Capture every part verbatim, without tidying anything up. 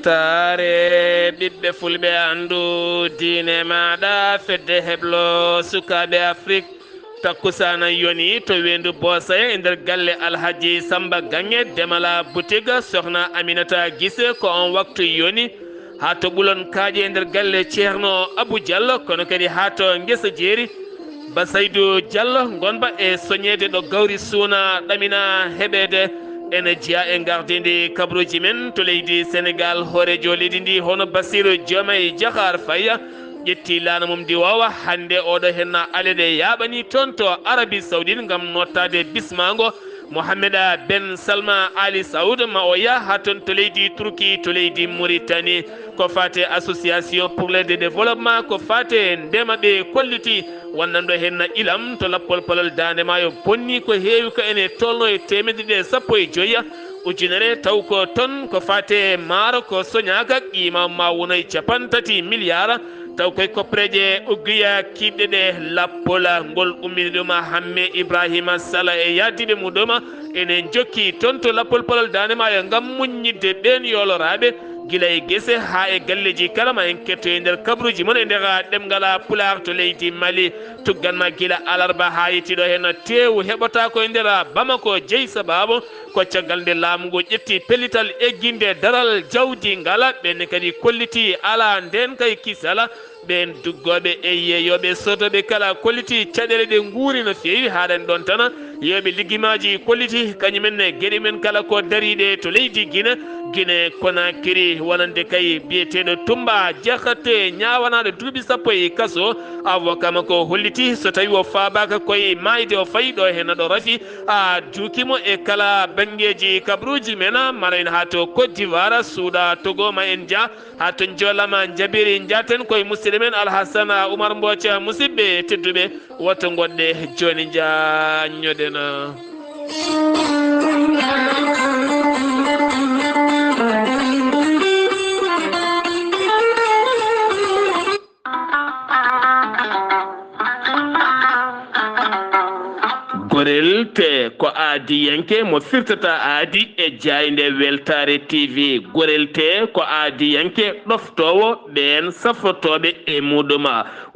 Taare ɓiɓɓe fulɓe, anndu diine maaɗa, fedde heblo sukaaɓe Afrik. Takkusaana yoni to weendu Boosaya e nder galle Alhaji Samba Gaŋŋe, Demala Butik, Sohna Aminata Gise, ko on waktu yoni. Haa to Ɓulon Kaaƴe e nder galle Ceerno Abu Jallo, kono kadi haa to Ngesa Jeeri. Ba Saydu Jallo, ngonba e soñeede ɗo gawri suuna ɗamina heɓeede. Ene jeyaa e ngardiindi kabaruuji men to leydi Senegaal, hooreejo leydi ndi hono Bassirou Diomaye Diakhar Faye ƴetti laana mum ndiwoowa hannde oɗo henna aleɗe yaaɓani toon to Arabie Saoudite ngam nottaade bismaango Mohamed Ben Salman Ali Saoud, ma o yah haa toon to leydi Turki, to leydi Mauritanie. Ko faate Association pour le Développement, ko faate ndema ɓe kolliti, wonnanɗo heen ilam to lappol palol Daande Maayo bonni ko heewi ko ene tolno e teemedde ɗe sappo e joyi ujunere, taw ko toon ko faate maaro ko soñaaka, qiima ma wonoy capanɗe tati miliyara. Taw koye koppereeje uggiya kiiɗɗe ɗe lappola ngol ummini ɗum Hamme Ibrahima Sala e yaadiiɓe muɗum ene njokki toon to lappol palol Daande Maayo ngam muññidde ɓeen yooloraaɓe gila e gese haa e galleeji kala. Ma en ketto e nder kabaruuji mon e nder ɗemngal Pulaar to leydi Mali. Tuggan ma gila alarba haa yettiiɗo heen teewu heɓata ko e nder Bamako jeyi sabaabu ko caggal nde laamu ngu ƴetti pellital egginde daral jawdi ngala. Ɓeen kadi kolliti alaa ndeen kay kisala. Ɓeen duggooɓe e yeeyooɓe soodooɓe kala kolliti caɗeele ɗe nguuri no feewi. Haaɗani ɗoon tan, yeeyooɓe liggimaaji kolliti kañumen ne geɗe men kala ko dariiɗe to leydi Gine, Gine Konakiri, wonande kay biyeteeɗo Tumba Jahate ñaawanaaɗo duuɓi sappo e kaso. Avocat makko holliti so tawi o faabaaka koye maayde o fayi ɗo heen ɗo rafi a juuki mo e kala banngeeji kabaruuji men, mara en haa to Côte d'Ivoire, suuɗa Togo ma en njah haa to Njoolama Njabiri, njaten koye musidɗo men Alhassana Oumar Mbooca. Musidɓe tedduɓe, woto ngoɗɗe jooni njaññoɗen. Gorel te ko aadiyanke mo firtata aadi e jaaynde Weltaare T V. Gorel te ko aadiyanke ɗoftoowo ɓeen safrotooɓe e muɗum.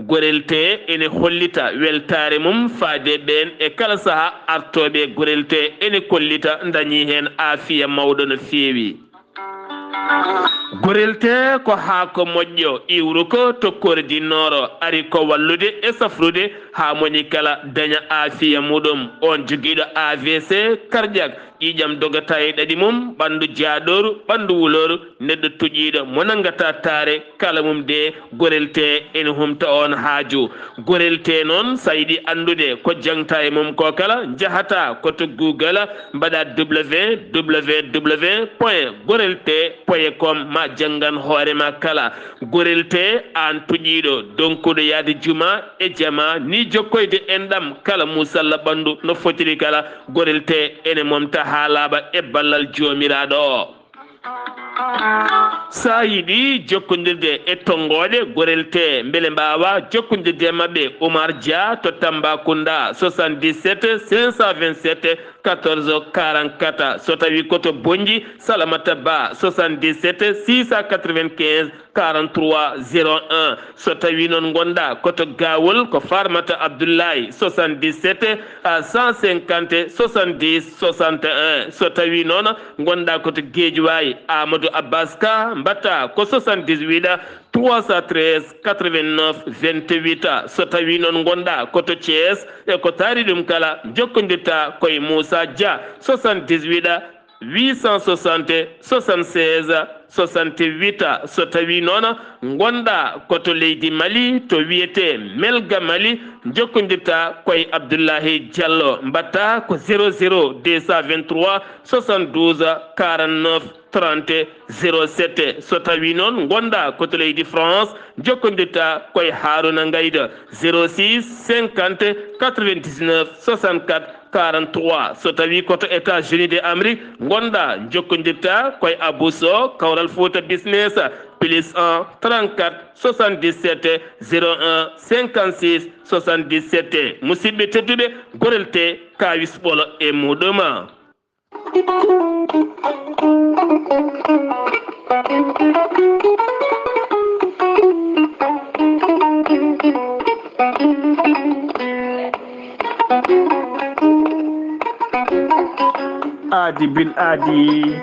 Gorel te ene hollita weltaare mum faade ɓeen e kala saha artooɓe. Gorel te ene kollita dañi heen aafiya mawɗo no feewi. Gorel te ko haako moƴƴo, iwru ko tokkoore dinnooro, ari ko wallude e safrude haa moni kala daña aafiya muɗum. On jogiiɗo A V C, karƴak, ƴiiƴam dogata e ɗaɗi mum, ɓanndu jaaɗooru, ɓanndu wulooru, neɗɗo tuƴiiɗo mo nanngata taare, kala mum de, Gorel te ene humta on haaju. Gorel te noon, so a yiɗi anndude ko jaŋta e mum ko kala, njahata ko to Google, mbaɗa W W W point gorel te point com, ma janngan hoore ma kala. Gorel te, aan tuƴiiɗo, donkuɗo yahde juma e jama, ni jokkoyde enɗam kala musalla ɓanndu no fotiri kala. Gorel te ene momta haa laaɓa e ballal Joomiraaɗo o. So a yiɗi jokkondirde e tonngooɗe Gorel te, mbele mbaawa jokkondirde e maɓɓe, Oumar Dia to Tambacounda, soixante-dix-sept cinq cent vingt-sept quatorze quarante-quatre. So tawi ko to Bonnji, Salamata Ba, soixante-dix-sept six cent quatre-vingt-quinze quarante-trois zéro un. So tawi noon ngonɗa ko to Gawol, ko Farmata Abdoulaye, soixante-dix-sept à cent cinquante soixante-dix soixante et un. So tawi noon ngonɗa ko to Guédiawaye, Amadou Abbas Ka, mbaɗta ko soixante-dix-huit trois cent treize quatre-vingt-neuf vingt-huit. So tawi noon ngonɗa ko to Thiès e ko taari ɗum kala, jokkondirta koye Moussa Dia, soixante-dix-huit huit cent soixante soixante-seize soixante-huit. So tawi noon ngonɗa ko to leydi Mali, to wiyete Melga Mali, jokkondirta koye Abdoulahi Diallo, mbaɗta ko zéro zéro deux cent vingt-trois soixante-douze quarante-neuf trente zéro sept. So tawi noon ngonɗa ko to leydi France, jokkondirta koye Haruna Ngayda, zéro six cinquante quatre-vingt-dix-neuf soixante-quatre quarante-trois. So tawi ko to États-Unis de Amérique ngonɗa, jokkondirta koye Abou Sow, Kawral Fouta Business, plus un trente-quatre soixante-dix-sept zéro un cinquante-six soixante-dix-sept. Musidɓe tedduɓe, Gorel te, kawis ɓolo e muɗum. Aadi bil aadi,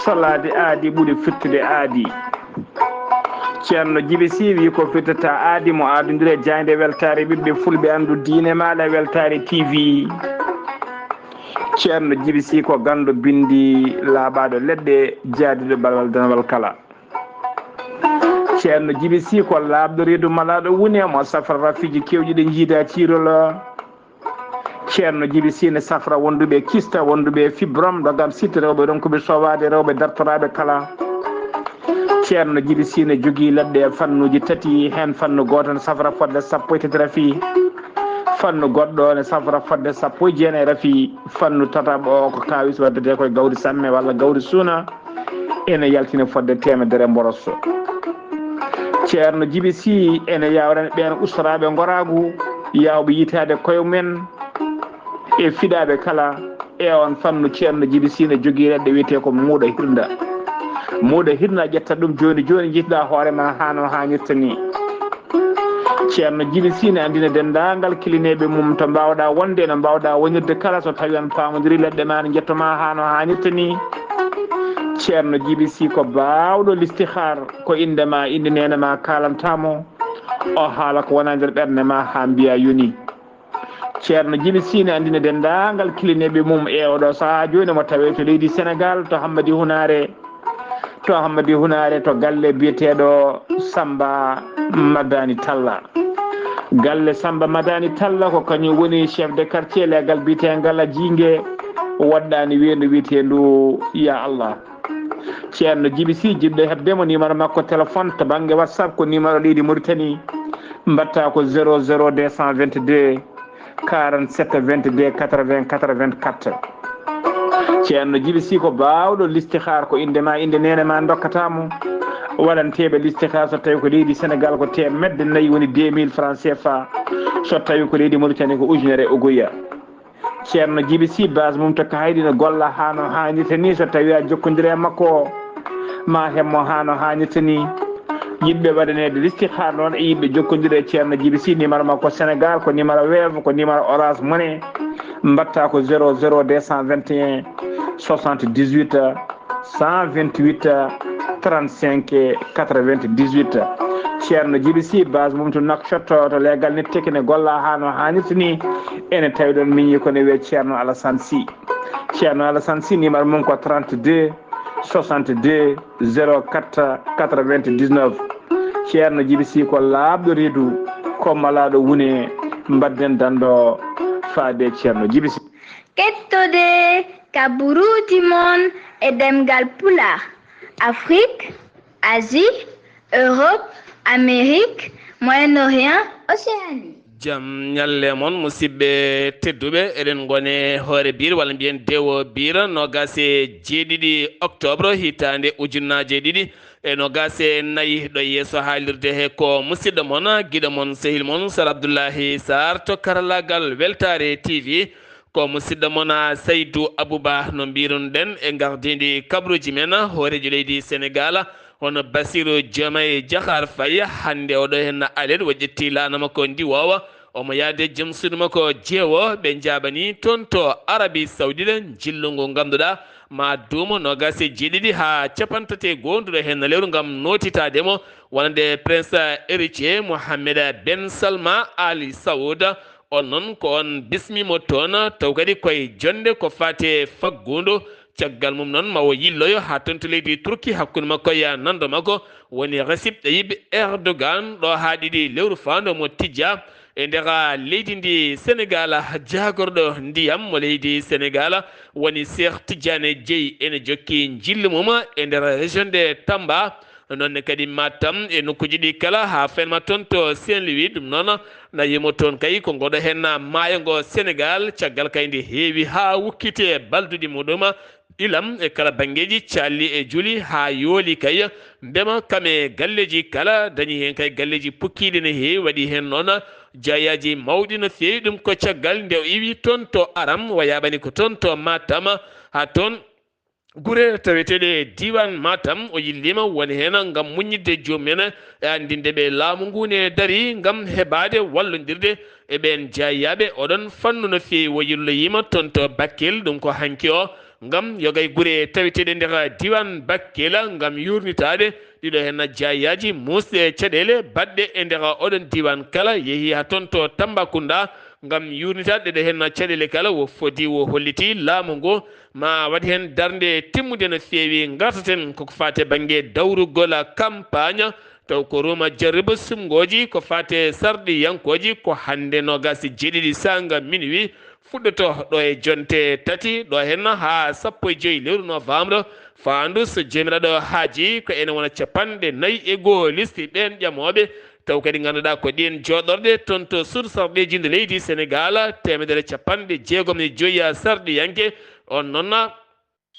salaade aadi ɓuri firtude aadi. Ceerno Jibi Si wi ko firtata aadi mo aadondire jaaynde weltaare ɓiɓɓe fulɓe anndu diine maaɗa weltaare T V. Ceerno Jibi Si ko ganndo binndi laaɓaaɗo leɗɗe jaadiiɗo balwal danwal kala. Ceerno Jibi Si ko laaɓɗo reedu malaaɗo wune mo safra rafiiji keewɗi ɗi njiida ciirol. Ceerno Jibi Si ne safra wonduɓe kista, wonduɓe fibrom, dogam sitte, rewɓe ronkuɓe sowaade, rewɓe dartoraaɓe kala. Ceerno Jibi Si ne jogii leɗɗe e fannuuji tati, heen fannu gooto ne safra fodde sappo e tati rafi, fannu goɗɗo ne safra fodde sappo e jeenayi rafi, fannu tataɓo o ko kaawis waddetee koye gawri samme walla gawri suuna, ene yaltina fodde teemedere mboros. Ceerno Jibi Si ene yawrani ɓeen ustoraaɓe ngoraagu, yaawɓe yitaade koye mumen e fiɗaaɓe kala e oon fannu. Ceerno Jibi Si ne jogii leɗɗe wiyetee ko muuɗa hirnda. Muuɗa hirnda, ƴetta ɗum jooni jooni, njiɗɗa hoore ma haa no haanirta ni. Ceerno Jibi Si ne anndina denndaangal kilineeɓe mum to mbaawɗa wonde, no mbaawɗa wonirde kala, so tawi on paamondiri leɗɗe ma ne njetto ma haa no haanirta ni. Ceerno Jibi Si ko baawɗo listihar, ko innde ma, innde neene ma kaalanta mo, o haala ko wona nder ɓernde ma haa mbiya yoni. Ceerno Jibi Si ne anndina denndaangal kilineeɓe mum e oɗo sahaa jooni, mo tawee to leydi Senegaal, to Hammadi Hunaare, to Hammadi Hunaare, to galle biyeteeɗo Samba Madani Talla. Galle Samba Madani Talla ko kañum woni chef de quartier leegal biyeteengal a Jiinge, waɗɗaani weendu wiyeteendu Ya Allah. Ceerno Jibi Si, jiɗɗo heɓde mo, numéro makko téléphone to bannge WhatsApp ko numéro leydi Mauritanie, mbaɗta ko zéro zéro deux cent vingt-deux, quarante-sept, vingt-deux, quatre-vingts, quatre-vingt-quatre. Ceerno Jibi Si ko baawɗo listihar, ko innde ma, innde neene ma ndokkata mo. Waɗanteeɓe listihar so tawi ko leydi Senegaal ko teemedde nayi, woni deux mille francs C F A. So tawi ko leydi Mauritanie ko ujunere uguya. Ceerno Jibi Si, base mum to Kaydi, no golla haa no haanirta ni. So tawi a jokkondire e makko o, ma heɓ mo haa no haanirta ni. Yiɗɓe waɗaneede listihar noon e yiɗɓe jokkondire e Ceerno Jibi Si, numéro makko Senegaal ko numéro Wave, ko numéro Orange Money. Mbaɗta ko zéro zéro deux cent vingt et un soixante-dix-huit cent vingt-huit trente-cinq quatre-vingt-dix-huit. Ceerno Jibi Si, base mum to Nouakchott, to leegal Netteke, ne golla haa no haanirta ni. Ene tawi ɗoon miñi ko ne wiyee Ceerno Alassane Sy. Ceerno Alassane Sy, numéro mum ko trente-deux soixante-deux zéro quatre quatre-vingt-dix-neuf. Ceerno Jibi Si ko laaɓɗo reedu, ko malaaɗo wune, mbaɗden danndo faade Ceerno Jibi Si. Kettode kaburuuji mon e ɗemngal Pulaar, Afrik, Asie, Europe, Amérique, Moyen-Orient, Océanie. Jam ñalle mon, musidɓe tedduɓe. Eɗen ngone hoore biir, walla mbiyen dewo biir, noogaas e jeeɗiɗi octobre hitaande ujunnaaje ɗiɗi e noogaas e nayi. Ɗo yeeso haalirde he ko musidɗo mon, giɗo mon, sehil mon, Sar Abdullahi Sar to karallaagal Weltaare T V. Ko musidɗo mon, a, Saydu Abuba, no mbiirunoɗen e ngardiindi kabaruuji men, hooreejo leydi Senegaal, hono Basiru Jomaye Jahar Faye, hannde oɗo heen alet, o ƴetti laana makko ndiwoowa, omo yahde joom suudu makko jeewo, ɓe njaabani toon to Arabie Saoudite, njillu ngu ngannduɗaa ma duumo noogaas e jeeɗiɗi haa cappanɗe tati e goonduɗo heen lewru ngam nootitaade mo wonande Prince Héritier Mohammed Ben Salma Al Saoud. On noon ko on bismii mo toon, taw kadi koye jonnde ko faati e faggudu. Caggal mum noon ma o yilloyo haa toon to leydi Turki hakkunde makko e nanndo makko woni Recep Tayyip Erdogan, ɗo haa ɗiɗi lewru faandu mo tijja e nder leydi ndi Senegaal. Jaagorɗo ndiyam mo leydi Senegaal woni Cheikh Tidiane Dieye, ene jokki njillu mum e nder région de Tamba. Noon ne kadi Matam e nokkuuji ɗi kala, haa fenma toon to Saint-Louis. Ɗum noon, na yimo toon kay ko ngoɗo heen maayo ngo Senegaal, caggal kay nde heewi haa wukkiti e balduɗi muɗum, ilam e kala banngeeji, calli e juli haa yooli kay. Mbema kam e galleeji kala, dañi heen kay galleeji pukkiiɗi ne heewi, waɗi heen noon jaayaaji mawɗi no feewi. Ɗum ko caggal nde o iwi toon to Aram, o yaaɓani ko toon to Matam, haa toon Gure taweteeɗe e diiwaan Matam, o yilliima woni heen ngam muññitde joom en e anndinde ɓe laamu ngu ne darii ngam heɓaade wallondirde e ɓeen jaayaaɓe. Oɗon fannu no feewi o yilloyiima toon to Bakel, ɗum ko hanki o, ngam yogay gure taweteeɗe nder diiwaan Bakel ngam yuurnitaade ɗiɗo heen jaayaaji muusɗe caɗeele baɗɗe e nder oɗon diiwaan kala, yehi haa toon to Tambacounda ngam yuurnitaade ɗeɗe heen caɗeele kala. O fodi o holliti laamu ngu ma waɗ heen darnde timmude no feewi. Ngartaten koko faati e bannge dawrugol campagne, taw ko Ruma Jarriba sumngooji ko faati e sarɗiyankooji, ko hannde noogaas e jeeɗiɗi saanga minuit fuɗɗoto ɗo e jonte tati, ɗo heen haa sappo e joy lewru novembre. Faandu, so Joomiraaɗo haaji, ko ene wona capanɗe nayi e goo listi ɓeen ƴamooɓe, taw kadi ngannduɗaa ko ɗiin jooɗorɗe toon to suudu sarɗiiji ndu leydi Senegaal, teemedere capanɗe jeegom e joy sarɗiyanke. On noon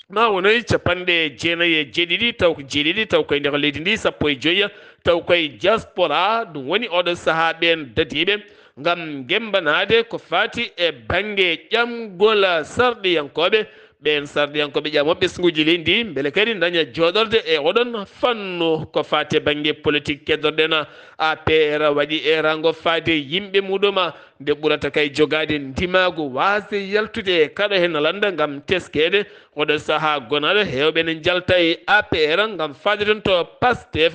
ma wonoy capanɗe jeenayi e jeeɗiɗi, taw ko jeeɗiɗi, taw koye nder leydi ndi, sappo e joy, taw koye diaspora. Ɗum woni oɗo sahaa ɓeen dadiiɓe ngam ngemmbanaade ko faati e bannge ƴamgol sarɗiyankooɓe. Ɓeen sarɗiyankooɓe ƴamoo ɓesnguuji leydi ndi, mbele kadi ndaña jooɗorde e oɗon fannu ko faati e bannge politik. Keddorɗen A P R waɗi e rango faade yimɓe muɗum, nde ɓurata kay jogaade ndimaagu waasde yaltude e kaɗo heen lannda ngam teskeede. Oɗo sahaa gonaɗo heewɓe ne njalta e A P R ngam faade toon to Pastef.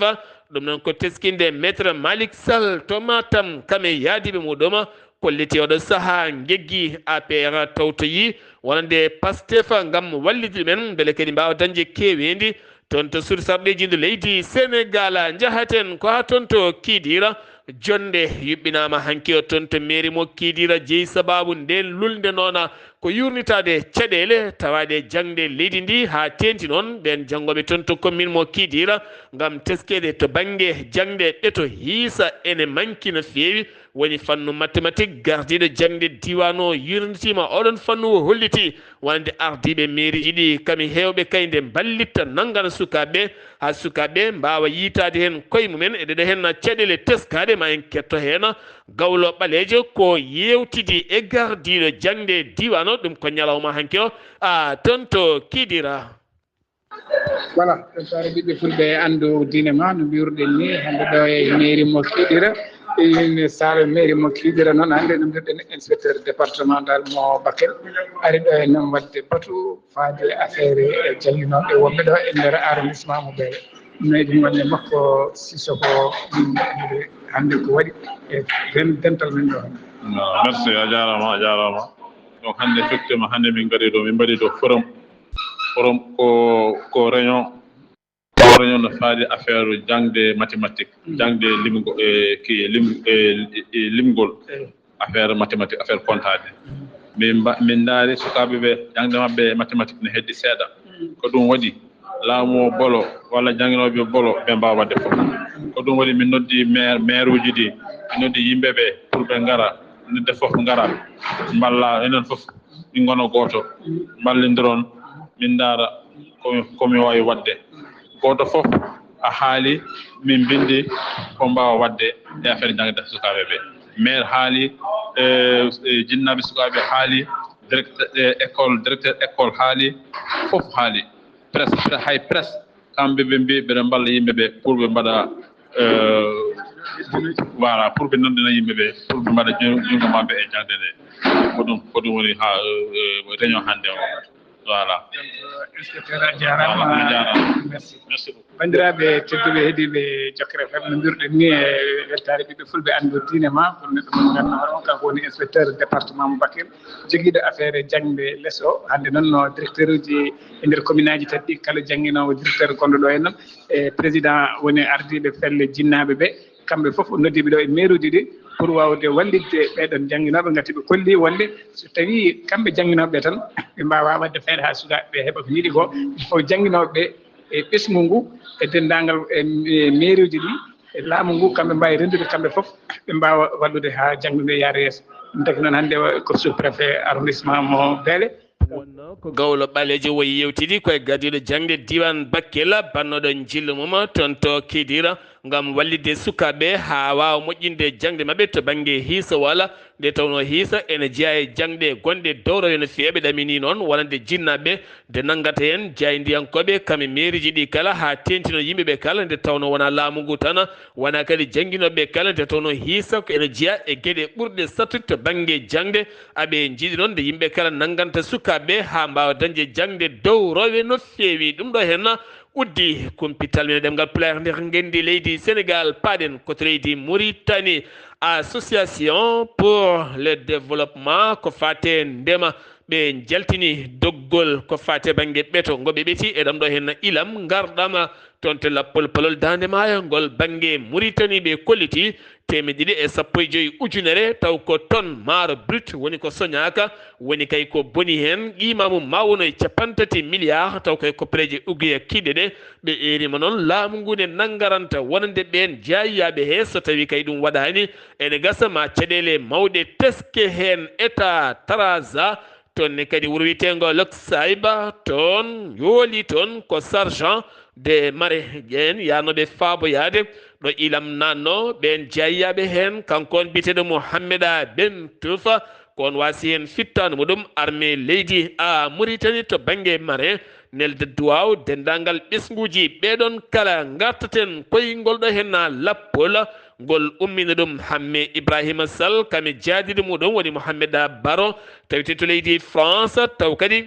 Ɗum noon ko teskinde Maître Malick Sall to Matam, kam e yaadiiɓe muɗum. Kolliti oɗo sahaa ngeggi A P R tawtoyi wonande Pastef ngam wallitde ɗumen, mbele kadi mbaawa dañde keeweendi toon to suudu sarɗiiji ndu leydi Senegaal. Njahaten ko haa toon to Kidira. Jonnde yuɓɓinaama hanki o toon to meeri mo Kidira, jeyi sabaabu ndeen lulnde noona ko yuurnitaade caɗeele tawaaɗe jaŋde leydi ndi, haa teeŋti noon ɓeen janngooɓe toon to commune mo Kidira ngam teskeede to bannge jaŋde ɓe to hiisa ene manki no feewi. Woni fannu mathématique, gardiiɗo jaŋde diiwaan o yuurnitiima oɗon fannu o holliti wonande ardiiɓe meeriiji ɗi kam e heewɓe kayde mballitta nanngana sukaaɓe ɓe, haa sukaaɓe ɓe mbaawa yiytaade heen koye mumen e ɗeɗo heen caɗeele teskaaɗe. Ma en ketto heen gawlo ɓaleejo ko yeewtidi e gardiiɗo jaŋde diiwaan o, ɗum ko ñalawma hanki o, a, toon to Kidira. Voilà, ɗum taare ɓiɓɓe fulɓe anndu diine ma, no mbiruɗen ni, hannde ɗo e mairie mo Kidira, e salle mairie mo Kidira noon, hannde no mbiruɗen inspecteur départemental mo Bakel, ari ɗo e noon waɗde batu faade affaire e jannginooɓe wonɓe ɗo e nder arrondissement mo Beele. Mairie wonde makko Sissoko, hannde ko waɗi e den-, dental men ɗo hannde. Merci, a jaaraama, a jaaraama. Donc hannde effectivement, hannde min ngari ɗo, min mbaɗi ɗo forum. Forum ko, ko réunion, ko réunion no faadi affaire jaŋde mathématique, jaŋde limgo-, e, ki lim-, e, e, limgol, affaire mathématique, affaire comptable. Min mba-, min ndaari sukaaɓe ɓe, jaŋde maɓɓe mathématique ne heddi seeɗa. Ko ɗum waɗi laamu o bolo walla jannginooɓe bolo ɓe mbaawa waɗde fof. Ko ɗum waɗi min noddi maire, maire uji ɗi, min noddi yimɓe ɓe pour ɓe ngara, nodde fof ngara, mballa enen fof min ngona gooto, mballindiron, min ndaara ko mi, ko mi waawi waɗde. Gooto fof a haali, min mbinndi ko mbaawa waɗde e affaire jannde sukaaɓe ɓe. Maire haali, e, e, jinnaaɓe sukaaɓe haali, directeur, e, école, directeur école haali, fof haali. Presse, pre-, hay presse, kamɓe ɓe mbi ɓeɗa mballa yimɓe ɓe pour ɓe mbaɗa, euh, voilà, pour ɓe nandina yimɓe ɓe pour ɓe mbaɗa jun-, junngo maɓɓe e jaŋde nde. Ko ɗum, ko ɗum woni ha, euh, réunion hannde o. Voilà. Inspecteur a jaaraama. Voilà, a jaaraama. Merci. Merci beaucoup. Banndiraaɓe teddunɓe heɗiiɓe Jokkere F M, no mbiruɗen ni, e weltaare ɓiɓɓe fulɓe anndu diine ma, kono neɗɗo mo ngannduɗaa hoore on kanko woni inspecteur département mo Bakel, jogiiɗo affaire jaŋde les o. Hannde noon no directeur uji e nder commune aji tati ɗi, kala jannginoowo directeur gonɗo ɗo heen noon, e président woni ardiiɓe pelle jinnaaɓe ɓe, kamɓe fof noddiiɓe ɗo e mairie uji ɗi pour waawde wallitde ɓee ɗoon jannginooɓe, ngati ɓe kolli wonde so tawii kamɓe jannginooɓe ɓe tan ɓe mbaawaa waɗde feere haa sukaaɓe ɓe heɓa ko njiɗi ko, il faut jannginooɓe ɓe e ɓesngu ngu e denndaangal e, e mairie uji ɗi e laamu ngu, kamɓe mbaawi renndude kamɓe fof, ɓe mbaawa wallude haa jaŋde nde yaara yeeso. Ɗum taki noon hannde o ko sous-préfet arrondissement mo Beele. Wonnoo ko gawlo ɓaleejo woyi yewtidi koye gardiiɗo jaŋde diiwaan Bakel, bannooɗo njillu mum toon to Kidira, ngam wallitde sukaaɓe haa waawa moƴƴinde jaŋde maɓɓe to bannge hiisa walla nde tawnoo hiisa ene jeyaa e jaŋde gonɗe dowrowe no feewi. Ɓe ɗaminii noon wonande jinnaaɓe nde nanngata heen jaayndiyankooɓe kam e meeriiji ɗi kala haa teeŋtino yimɓe ɓe kala nde tawnoo wonaa laamu ngu tan, wonaa kadi jannginooɓe kala nde tawnoo hiisa ko ene jeyaa e geɗe ɓurɗe sattude to bannge jaŋde. Aɓe njiɗi noon nde yimɓe kala nannganta sukaaɓe haa mbaawa dañde jaŋde dowrowe no feewi. Ɗum ɗo heen uddi kumpital men e ɗemngal Pulaar nder ngenndi leydi Senegaal. Paaɗen ko to leydi Muritani, Association pour le Développement ko faate ndema. Ɓe njaltini doggol ko faate bannge ɓeto ngo ɓe ɓeti e ɗam ɗo heen ilam ngarɗam toon to lappol palol Daande Maayo ngol bannge Muritani. Ɓe kolliti teemedde ɗiɗi e sappo e joy ujunere, taw ko tonne maaro brut woni ko soñaaka, woni kay ko boni heen qiima mum ma wono e cappanɗe tati milliards, taw kay koppareeje ugguyakkiiɗe ɗe. Ɓe eeriima noon laamu ngu ne nanngaranta wonande ɓeen jaayiyaaɓe hee, so tawii kay ɗum waɗaani, ene gasa ma caɗeele mawɗe teske heen. État Taraza, toon ne kadi wuro wiyeteengo Loksayba, toon yooli toon ko sergent de marée en yahnooɓe faaboyaade ɗo ilam naatnoo. Ɓeen jaayiyaaɓe heen, kanko on biyeteeɗo Mohammeda Ben Tufa, ko on waasi heen fittaandu muɗum armée leydi a Muritani to bannge marée. Nelde duwaaw denndaangal ɓesnguuji ɓee ɗoon kala ngartaten koyngol ɗo heen lappol ngol ummina ɗum Hamme Ibrahima Sall, kam e jaadiiɗo muɗum woni Mohamed Baro, tawetee to leydi France, taw kadi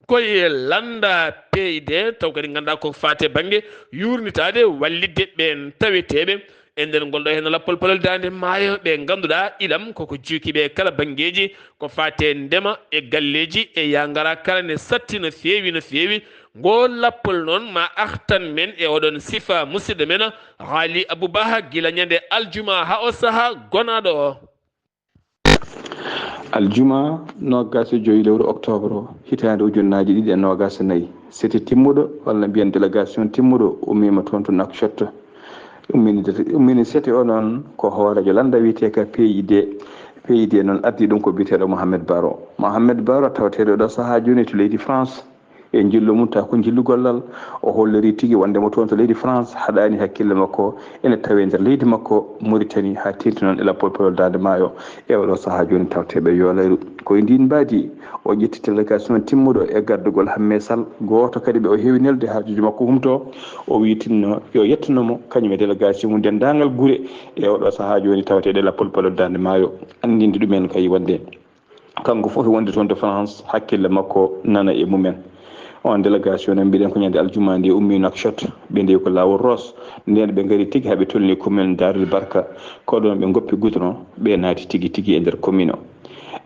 koye lannda P I D, taw kadi nganndaa ko faate bannge yuurnitaade wallitde ɓeen taweteeɓe e nder ngol ɗo heen lappol palol Daande Maayo, ɓe ngannduɗaa ilam koko juuki ɓe kala banngeeji ko faate ndema e galleeji e yaa ngaraa kala ne satti no feewi, no feewi. Ngol lappol noon ma artan men e oɗon sifa musidɗo men Haali Abou Bah gila ñande aljuma haa o saha gonaaɗo o. Aljuma noogaas e joy lewru octobre o, hitaande ujunnaaji ɗiɗi e noogaas e nayi. Sete timmuɗo, walla mbiyen délégation timmuɗo, ummiima toon to Nouakchott. Ummini, ummini sete o noon ko hooreejo lannda wiyetee ka P I D. P I D noon addi ɗum ko biyeteeɗo Mohamed Baro. Mohamed Baro tawateeɗo ɗo sahaa jooni to leydi France. E njillu mum, taw ko njillu gollal, o holliri tigi wonde mo toon to leydi France haɗaani hakkille makko ene tawee nder leydi makko Mauritanie, haa teeŋti noon e lappol palol Daande Maayo. E oɗo sahaa jooni tawteeɓe yoolayru. Ko e ndiin mbaadi o ƴetti délégation timmuɗo e gardugol Hamme Sall, gooto kadi ɓe o heewi nelde haa jojo makko humto. O wiyi tinno yo yettuno mo, kañum e délégation mum, denndaangal gure e oɗo sahaa jooni tawateeɗe lappol palol Daande Maayo, anndinde ɗumen kay wonde kanko fof wonde toon to France, hakkille makko nana e mumen. On délégation noon, mbiɗen ko ñande aljuma nde ummi Nouakchott, ɓe ndewi ko laawol Ross. Ndeen ɓe ngari tigi haa ɓe tolni commune Darul Barka, ko ɗoon ɓe ngoppi goudron, ɓe naati tigi tigi e nder commune o.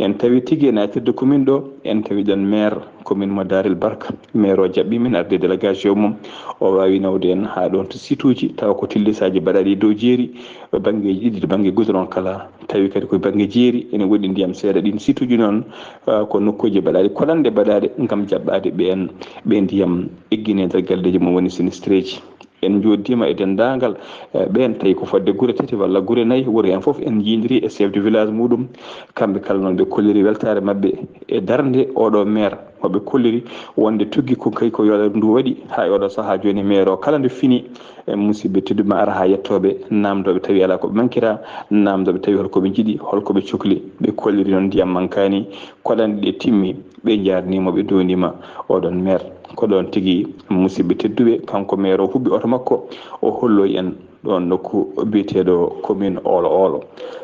En tawi tigi e naatirde commune ɗo, en tawi ɗon maire commune mo Darul Barka. Maire o jaɓɓi min arde délégation mum. O waawi nawde en haa ɗoon to site uji, tawa ko tillisaaji baɗaaɗi dow jeeri, banngeeji ɗiɗi, to bannge goudron kala, tawi kadi ko bannge jeeri, ene woɗɗi ndiyam seeɗa. Ɗiin site uji noon, ah, ko nokkuuji baɗaaɗi, koɗanɗe baɗaaɗe ngam jaɓɓaade ɓeen, ɓe ndiyam eggini e nder galleeji mum woni sinistreeji. En njooɗdiima e denndaangal, eh, ɓeen, tawi ko fodde gure tati walla gure nayi, wuro heen fof en njiidiri e chef de village muɗum. Kamɓe kala noon ɓe kolliri weltaare maɓɓe e darnde oɗo maire, mo ɓe kolliri wonde tuggi ko kay ko yoolayru ndu waɗi haa e oɗo sahaa jooni. Maire o kala nde fini, e musidɓe tedduɓe ma ara haa yettooɓe, naamndooɓe tawi alaa ko ɓe mankira, naamndooɓe tawi hol ko ɓe njiɗi, hol ko ɓe cokli. Ɓe kolliri noon ndiyam mankaani, koɗanɗe ɗe timmi, ɓe njaarnii mo, ɓe ndoondii ma oɗon maire. Ko ɗoon tigi musidɓe tedduɓe, kanko maire o huɓɓi oto makko, o holloyi en ɗoon nokku biyeteeɗo commune Oolo Oolo.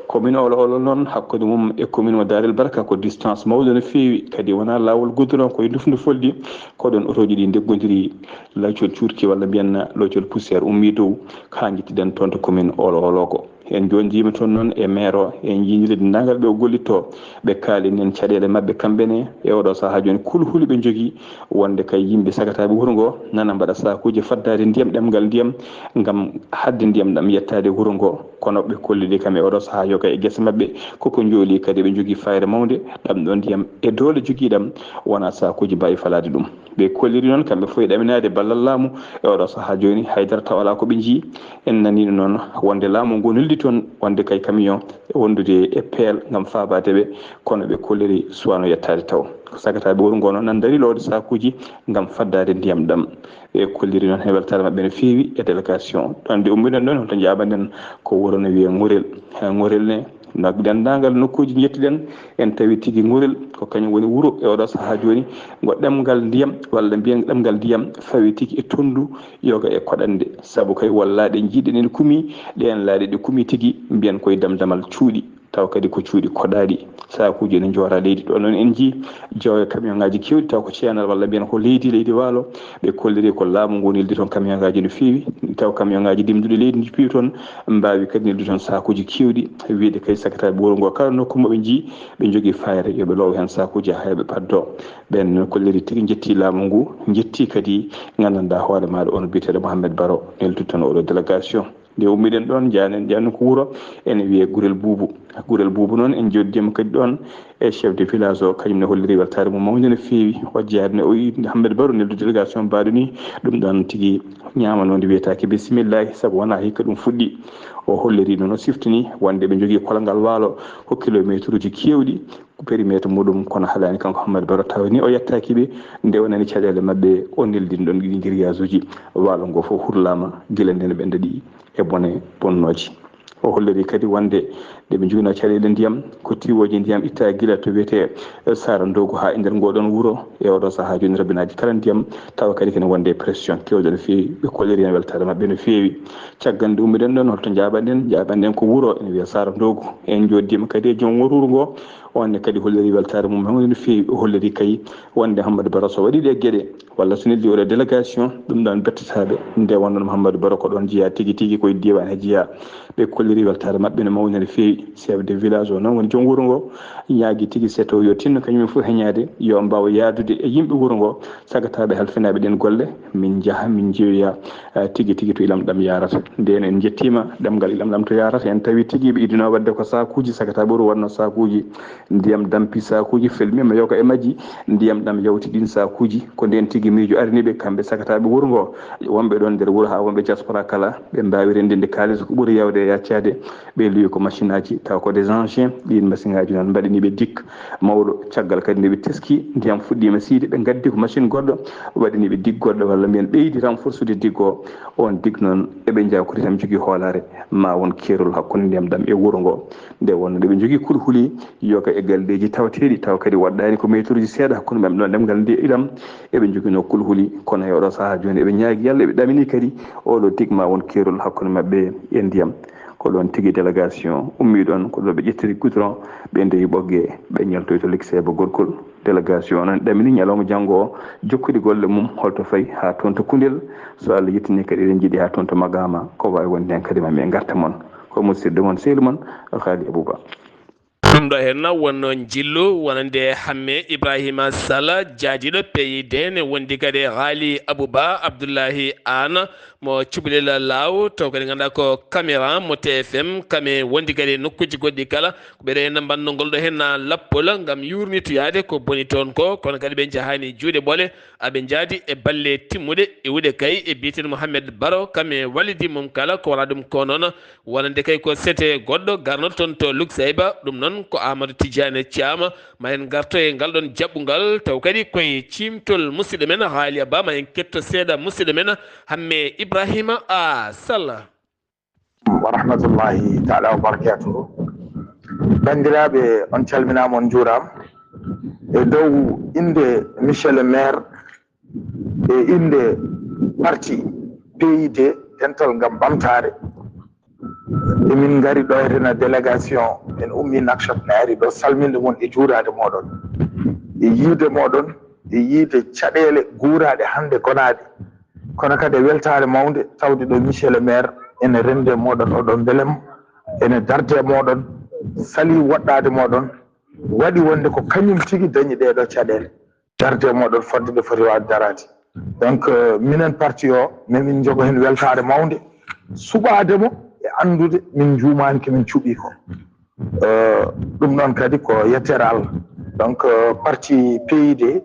Commune Oolo Oolo noon, hakkunde mum e commune mo Darel Barka ko distance mawɗo no feewi, kadi wonaa laawol goudron, ko e ndufndu foldi. Ko ɗoon otooji ɗi ndeggondiri, locol cuurki walla mbiyen locol poussière ummii dow, haa njettiɗen toon to commune Oolo Oolo ko. En njoondiima toon noon e maire o, en njiinii denndaangal ɓe o gollittoo. Ɓe kaalini en caɗeele maɓɓe kamɓe ne e oɗo sahaa jooni, kulhuli ɓe njogii wonde kay yimɓe sagataaɓe wuro ngo nana mbaɗa saakuuji faddaade ndiyam, ɗemngal ndiyam, ngam haɗde ndiyam ɗam yettaade wuro ngo. Kono ɓe kolliri kam e oɗo sahaa yo kay e gese maɓɓe koko njooli, kadi ɓe njogii fayre mawnde, ɗam ɗo ndiyam e doole jogii ɗam wonaa saakuuji mbaawi falaade ɗum. Ɓe kolliri noon kamɓe fof e ɗaminaade ballal laamu e oɗo sahaa jooni, haydara taw alaa ko ɓe njii. En nanii noon wonde laamu ngu neldi toon wonde kay camion e wondude e peel ngam faabaade ɓe, kono ɓe kolliri suwaano yettaade taw. Ko sagataaɓe wuro ngoo noon nan ndari loowde saakuuji ngam faddaade ndiyam ɗam. Ɓe kolliri noon he weltaare maɓɓe no feewi e délégation. Ɗoon nde ummiɗen ɗoon, holto njaabaɗen ko wuro no wiyee Ŋorel. He Ŋorel ne, no denndaangal nokkuuji njettuɗen, en tawi tigi Ŋorel ko kañum woni wuro e oɗo sahaa jooni, ngo ɗemngal ndiyam, walla mbiyen ɗemngal ndiyam fawi tigi e tonndu yoga e koɗande. Sabu kay won laaɗe njiiɗen ene kumi, ɗeen laaɗe ɗe kumi tigi, mbiyen koye damdamal cuuɗi, taw kadi ko cuuɗi koɗaaɗi, saakuuji ene njoora leydi. Ɗo noon en njii jeewo e camion ŋaaji keewɗi, taw ko ceenal walla mbiyen ko leydi, leydi waalo. Ɓe kolliri ko laamu ngu neldi toon camion ŋaaji no feewi, taw camion ŋaaji dimduɗi leydi no piiwi toon, mbaawi kadi neldi toon saakuuji keewɗi, wiyde kay sagataaɓe wuro ngo kala nokku mo ɓe njii, ɓe njogii fayre, yo ɓe loow heen saakuuji haa yo ɓe paddo. Ɓeen no kolliri tigi njetti laamu ngu, njetti kadi nganndanɗaa hoore maaɗo on biyeteeɗo Mohamed Baro, neldi toon oɗo délégation. Nde ummiɗen ɗoon, njaanen, njaanen ko wuro ene wiyee Gurel Buubu. Gurel Buubu noon, en njooɗiima kadi ɗoon e chef de village o, kañum ne holliri weltaare mum mawnde no feewi. O jeyaade ne, o yi Hammet Baro neldu délégation mbaɗo ni, ɗum ɗoon tigi ñaamanoonde wiyetaake bisimillahi, sabu wonaa hikka ɗum fuɗɗi. O holliri noon, o siftini wonde ɓe njogii kolongal waalo ko kilomeetruuji keewɗi, ko périmètre muɗum, kono haɗaani kanko Hammet Baro, tawa ni o yettaaki ɓe. Nde o nani caɗeele maɓɓe, o neldini ɗoon ɗiɗi ngiriyaajuuji. Waalo ngo fof hurlaama gila nde no ɓe ndaɗi e bone bonnooje. O holliri kadi wonde nde ɓe njoginoo caɗeele ndiyam, ko tiwooji ndiyam itta gila to wiyetee Sara Ndogo haa e nder ngoo ɗoon wuro. E oo ɗoo sahaa jooni, robinaaji kala ndiyam, tawa kadi kene wonde e pression keewɗo no feewi. Ɓe kolliri heen weltaare maɓɓe no feewi. Caggal nde ummiɗen ɗoon, holto njaaɓanɗen? Njaaɓanɗen ko wuro ene wiyee Sara Ndogo. En njooɗiima kadi e joom wuro ngoo. On ne kadi holliri weltaare mum mawnde no feewi. O holliri kay wonde Hammet Baro so waɗii ɗee geɗe, walla so neldi oɗo délégation, ɗum ɗoon bettataa ɓe. Nde wonnoo Hammet Baro ko ɗoon jeyaa tigi tigi, ko e diiwaan he jeyaa. Ɓe kolliri weltaare maɓɓe no mawni no feewi. Chef de village o noon woni joom wuro ngoo, ñaagii tigi seto yo tinno kañum en fof heñaade, yo mbaaw yahdude e yimɓe wuro ngoo, sagataaɓe halfinaaɓe ɗeen golle, min njaha, min njeeyoya, eh, tigi tigi to ilam ɗam yahrata. Ndeen en njettiima ɗemngal ilam ɗam to yahrata, en tawi tigi ɓe idinoo waɗde ko saakuuji, sagataaɓe wuro waɗnoo saakuuji, ndiyam dampi saakuuji, felmiima yoga e majji, ndiyam ɗam yawti ɗiin saakuuji. Ko ndeen tigi miijo arini ɓe, kamɓe sagataaɓe wuro ngoo, wonɓe ɗoon nder wuro haa wonɓe diaspora kala, ɓe mbaawi renndinde kaalis ko ɓuri yaawde e yaccaade. Ɓe luwi ko machine aji, taw ko des engins, ɗiin machine aji noon mbaɗani ɓe dik mawɗo. Caggal kadi nde ɓe teski, ndiyam fuɗɗiima siide, ɓe ngaddi ko machine goɗɗo, waɗani ɓe dik goɗɗo, walla mbiyen ɓeydi renforsude dik o. On dik noon, eɓe njaha ko tan jogii hoolaare, ma won keerol hakkunde ndiyam ɗam e wuro ngoo. Nde wonnoo nde ɓe njogii kulhuli, yoga e galleeji tawateeɗi, taw kadi waɗɗaani ko meeturuuji seeɗa hakkunde maɓɓe ɗoon ɗemngal nde ilam, eɓe njoginoo kulhuli, kono e oɗo sahaa jooni eɓe ñaagii Yalla, eɓe ɗaminii kadi oɗo dik ma won keerol hakkunde maɓɓe e ndiyam. Ko ɗoon tigi délégation ummii ɗoon, ko ɗo ɓe ƴettiri goudron, ɓe ndewi Ɓoggee, ɓe ñaltoyi to Likseeba Gorkol. Délégation o noon ɗaminii ñalawma janngo o jokkude golle mum, holto fayi haa toon to Kundel. So Allah yettinii kadi, eɗen njiɗi haa toon to Magaama, ko waawi wonde heen kadi ma mi e ngarta mon. Ko musidɗo mon, sehil mon, Haali Abuba. Ɗum ɗo heen wonno njillu wonande Hamme Ibrahima Sall, jaadiiɗo P I D, ne wondi kadi Haali Abuba Abdullahi Aan mo Cubalel Laaw, taw kadi ngannduɗaa ko caméra mo T F M, kame wondi kadi nokkuuji goɗɗi kala. Ko ɓe rewna mbanndungol ɗo heen lappol ngam yuurnitoyaade ko boni toon ko, kono kadi ɓe njahaani juuɗe ɓole, aɓe njaadi e balle timmuɗe iwuɗe kay e biyeteeɗo Mohamed Baro, kame wallidi mum kala ko wala ɗum ko noon, wonande kay ko sete goɗɗo garnoɗo toon to Luksayba, ɗum noon ko Amadou Tidiane Thiam. Ma en ngarto e ngal ɗoon jaɓɓungal, taw kadi koye ciimtol musidɗo men Haali Abba, ma en ketto seeɗa musidɗo men Hamme Ibrahima a Sall. Wa rahmatullahi taala wa barakatuhu. Banndiraaɓe, on calminaama, on njuuraama. E dow innde monsieur le maire, e innde parti P I D, Dental ngam Ɓamtaare, emin ngari ɗo e rena délégation, en ummii Nouakchott, ne ari ɗo salminde mon e juuraade mooɗon, e yiide mooɗon, e yiide caɗeele guuraaɗe hannde gonaaɗe, kono kadi e weltaare mawnde tawde ɗo monsieur le maire ene renndi e mooɗon oɗo mbelem, ene darde e mooɗon, salii woɗɗaade mooɗon, waɗi wonde ko kañum tigi dañi ɗee ɗoo caɗeele, darde e mooɗon fodde nde foti waawde daraade. Donc, euh, minen parti o, memin njogo heen weltaare mawnde, suɓaade mo e anndude min njuumaani ko min cuɓii ko. Euh, ɗum noon kadi ko yetteere Allah. Donc, euh, parti P I D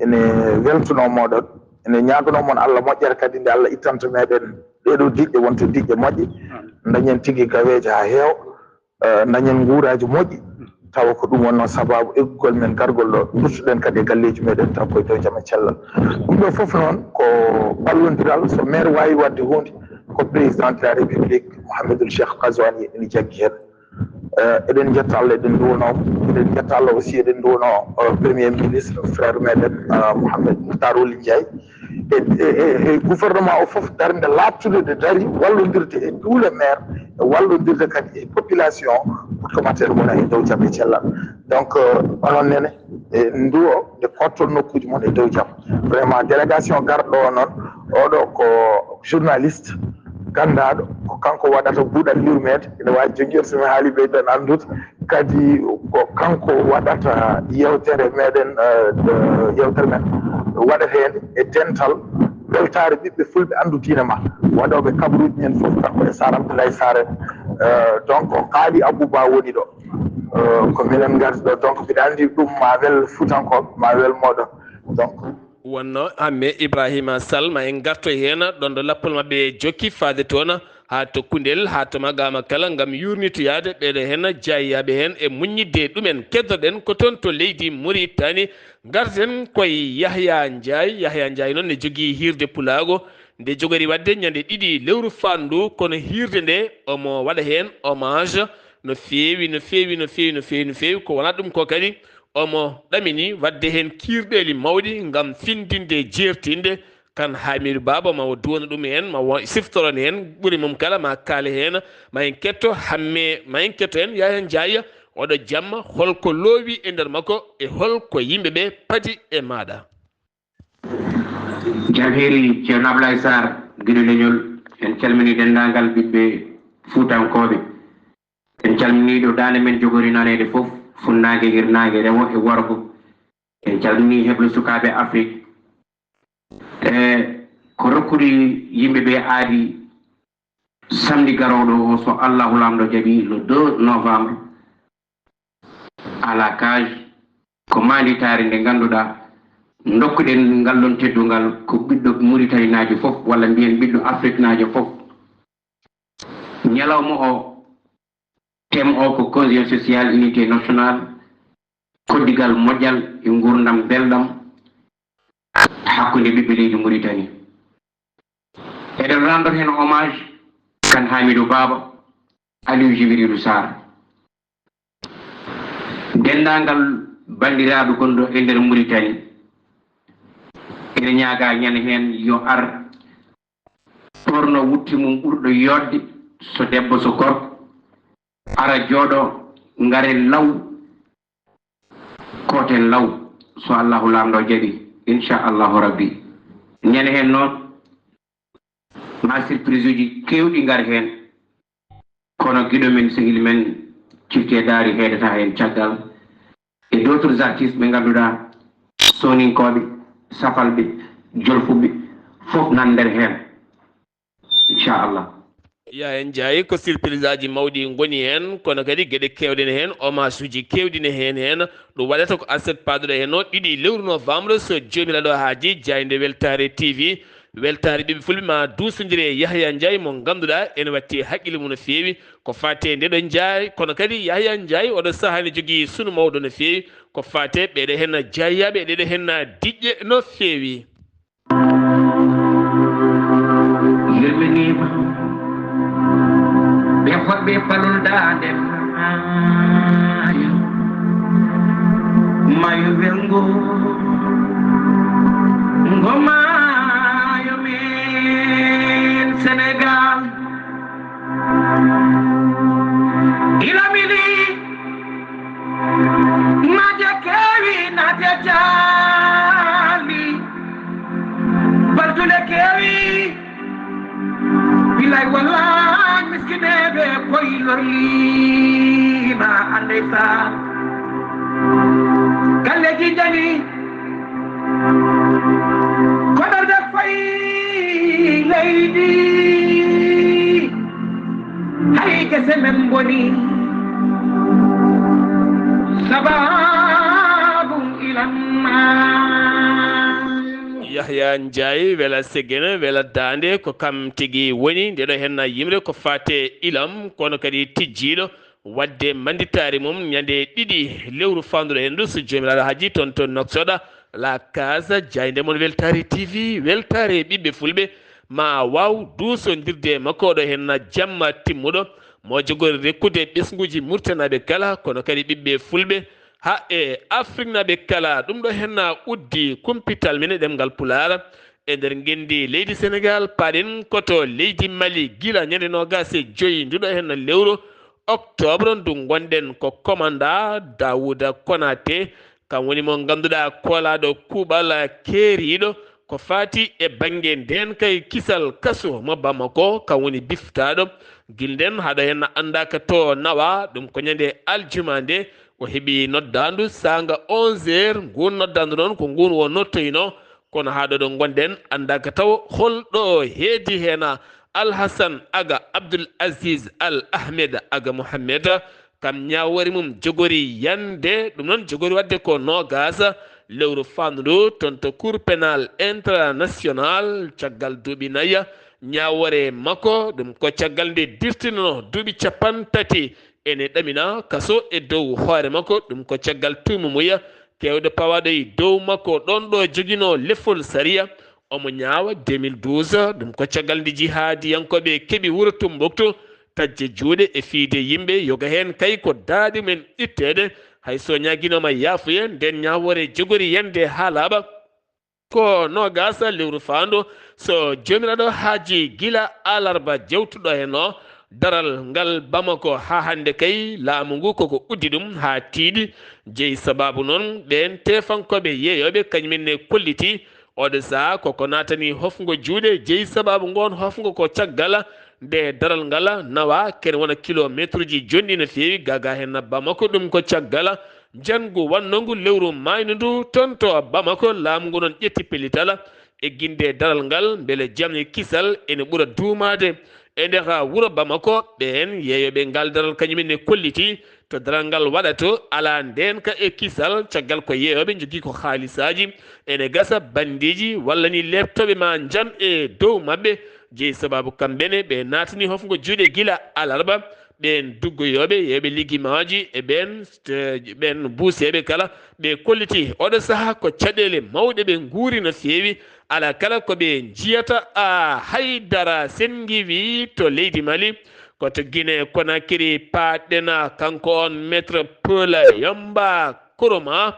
ene weltanoo mooɗon, ene ñaaganoo mon Allah moƴƴere kadi nde Allah ittanta meɗen ɗee ɗoo diƴƴe wonta diƴƴe moƴƴe. dañen tigi gaweeje haa heewa, eh, dañen nguuraaji moƴƴi, tawa ko ɗum wonnoo sabaabu eggugol men gargol ɗo, nduttuɗen kadi e galleeji meɗen, taw koye dow jam e cellal. Ɗum ɗo fof noon ko ballondiral, so maire waawi waɗde huunde, ko président de la République, Mouhamadoul Cheikh Ghazouani, ene jaggi heen. Eh, eɗen njetta Allah, eɗen nduwano mo, eɗen njetta Allah aussi, eɗen nduwano, eh, premier ministre, frère meɗen, eh, Mouhamed Mouhtar Ould Ndiaye, e, e, e, e gouvernement o fof, darnde laaɓtude nde dari, wallondirde e tous les maires, e wallondirde kadi e population, pour que matière wona e dow jam e cellal. Donc, eh, onon nene, e nduwo nde kotton nokkuuji mon e dow jam. Vraiment, délégation garɗo o noon, oɗo ko journaliste, ganndaaɗo, ko kanko waɗata buuɗal yurmeede, ene waawi joñjoyde so mi haali ɓe tan anndude. Kadi ko kanko waɗata yewtere meɗen, eh, eh, yewtere men waɗeteende e dental weltaare ɓiɓɓe fulɓe anndu diine ma, waɗooɓe kabaruuji men fof, kanko e Sar Abdoulaye Sar en. Eh, donc, ko Kaali Abou Ba woni ɗo. Eh, ko minen ngardi ɗo, donc, mbiɗa anndi ɗum ma wel Fuutankooɓe, ma wel mooɗon. Donc, wonno Hamme Ibrahima Sall, ma en ngartoy heen ɗon ɗo lappol maɓɓe jokki faade toon haa to Kundel, haa to Magaama kala, ngam yuurnitoyaade ɓeeɗo heen jaayiyaɓe heen e muññidde ɗumen. Keddoɗen ko toon to leydi Muritani, ngarten koye Yahya Ndiaye. Yahya Ndiaye noon ne jogii hiirde pulaagu nde jogori waɗde ñande ɗiɗi lewru faandu, kono hiirde nde omo waɗa heen hommage no feewi, no feewi, no feewi, no feewi, no feewi. Ko wonaa ɗum ko kadi, omo ɗamini waɗde heen kiirɗeeli mawɗi ngam findinde, jeertinde. Kan Haamiidu Baaba ma o duwano ɗum heen, ma o siftoron heen ɓuri mum kala, ma kaale heen, ma en ketto Hamme, ma en ketto heen Yahya Ndiaye, oɗo jamma, holko loowi e nder makko e holko yimɓe ɓe padi e maaɗa? Jam hiiri, Ceerno Ablaye Sarr, Giɗo Leñol. En calminii denndaangal ɓiɓɓe Fuutankooɓe. En calminii ɗo daande men jogori naneede fof, funnaange, hirnaange, rewo e worgo. En calminii heblo sukaaɓe Afrik. E ko rokkude yimɓe ɓe aadi samedi garooɗo o, so Allahu Laamɗo jaɓii, le deux novembre, à la cage, ko maanditaare nde ngannduɗaa, ndokkuɗen ngal ɗon teddungal ko ɓiɗɗo Muritaninaajo fof, walla mbiyen ɓiɗɗo Afriknaajo fof. Ñalawma o, thème o ko cohésion sociale, unité nationale, koddigal moƴƴal e nguurndam belɗam hakkunde ɓiɓɓe leydi Muritani. Eɗen renndo heen hommage kan Haamiidu Baaba, Aliw Jibriilu Saar. Denndaangal banndiraaɓe gonɗo e nder Muritani, ene ñaagaa ñande heen yo ar ɓorno wutte mum ɓurɗo yooɗde, so debbo so gorko, ara jooɗo, ngaren law, kooten law, so Allahu Laamɗo jaɓii, inchallahu rabbi. Ñande heen noon, ma surprise uji keewɗi ngar heen, kono giɗo men, sehil men, Cifti e Daari heedata heen caggal, e d'autres artistes ɓe ngannduɗaa, Sooninkooɓe, Safalɓe, Jolfuɓe, fof nan nder heen, inchallah. Yahya Ndiaye, ko surprise aji mawɗi ngoni heen, kono kadi geɗe keewɗe ne heen, hommage uji keewɗi ne heen heen. Ɗum waɗata ko aset paaduɗo heen o, ɗiɗi lewru novembre, so Joomiraaɗo haajii, jaaynde Weltaare T V. Weltaare ɓiɓɓe fulɓe ma duusondire e Yahya Ndiaye mo ngannduɗaa ene watti e haqqille mum no feewi ko faati e ndeɗo Ndiaye, kono kadi Yahya Ndiaye oɗo sahaa ne jogii sunu mawɗo no feewi ko faati e ɓeeɗo heen jaayiyaɓe e ɗeɗo heen diƴƴe no feewi. Yurminiima ɓe fotɓe palol daande maayo, maayo welngo, ngo maayo men Senegaal. Ila mili maaje keewi, naate jaali, balduɗe keewi. Bilay wallaay miskineeɓe koy lorliima, andey saan galleeji njani, koɗorɗe fayi leydi, hay gese men mboni, sabaabu ilan maayo. Yahya Ndiaye, wela Segene, wela Daande, ko kam tigi woni. Ndeɗo henna yimre ko fate ilam, kono kadi tijjiiɗo waɗde mannditaari mum ñande ɗiɗi lewru faanduɗo henndu, so Joomiraaɗo haji, toon to Nouakchott, La Case, jaaynde mon Weltaare T V, weltaare ɓiɓɓe fulɓe, ma waaw duusondirde e makko ɗo henna jamma timmuɗo, mo jogori rekkude ɓesnguuji Murtanaaɓe kala, kono kadi ɓiɓɓe fulɓe, haa e Afriknaaɓe kala. Ɗum ɗo henna uddi kumpital men e ɗemngal Pulaar. E nder ngenndi leydi Senegaal, paaɗen ko to leydi Mali gila ñande noogaas e joy nduɗo henna lewru octobre ndu ngonɗen ko commandant Daouda Konaté, kam woni mo ngannduɗaa koolaaɗo kuuɓal keeriiɗo ko faati e bannge ndeen kay kisal kaso mo Bamako, kam woni biftaaɗo. Gila ndeen haɗo henna anndaaka to nawa, ɗum ko ñande aljuma nde o heɓi noddaandu saanga onze heures, nguun noddaandu noon ko nguun o nottoyno. Kono haa ɗo ɗo ngonɗen, anndaaka taw hol ɗo heedi heen Alhasan Aga Abdul Aziz Al Ahmed Aga Mohamed, kam ñaawoore mum jogori yande, ɗum noon jogori waɗde ko noogaas lewru faandu ndu, toon to Cour pénal international, caggal duuɓi nayi, ñaawoore makko, ɗum ko caggal nde dirtinoo duuɓi cappanɗe tati ene ɗamina kaso e dow hoore makko, ɗum ko caggal tuumu muya keewɗo pawaaɗo e dow makko, ɗoon ɗo joginoo lefol sariya, omo ñaawa deux mille douze, ɗum ko caggal nde jihaadiyankooɓe keɓi wuro Tumbuktu, taƴde juuɗe e fiyde yimɓe, yoga heen kay ko daaɗi men itteede, hay so ñaaginooma yaafuya, ndeen ñaawoore jogori yande haa laaɓa. Ko noogaas lewru faandu, so Joomiraaɗo haaji, gila alarba jewtuɗo heen o, daral ngal Bamako haa hannde kay, laamu ngu koko uddi ɗum haa tiiɗi. Jeyi sabaabu noon, ɓeen teefankooɓe yeeyooɓe, kañum en ne kolliti oɗo sahaa koko naatani hofngo juuɗe. Jeyi sabaabu ngoon hofngo ko caggal nde daral ngal nawa, kene wona kilomeetruuji jonɗi no feewi, gaa gaa heen Bamako, ɗum ko caggal njanngu wannongu lewru maaynu ndu toon to Bamako. Laamu ngu noon ƴetti pellital egginde daral ngal, mbele jam e kisal ene ɓura duumaade e nder wuro Bamako. Ɓeen yeeyooɓe ngal daral kañum en ne kolliti to daral ngal waɗata alaa ndeenka e kisal, caggal ko yeeyooɓe njogii ko haalisaaji, ene gasa banndeeji walla ni leeptooɓe ma njam e dow maɓɓe. Jeyi sabaabu kamɓe ne ɓe naatani hofngo juuɗe gila alarba. Ɓeen duggoyooɓe, yeeyooɓe ligimaaji e ɓeen, eh, ɓeen buuseeɓe kala, ɓe kolliti oɗo sahaa ko caɗeele mawɗe ɓe nguuri no feewi. Alaa kala ko ɓe njiyata, a, hay dara. Sen ngiwi to leydi Mali, ko to Guinée Conakry paaɗɗen, kanko on Maître Paul Yamba Koroma,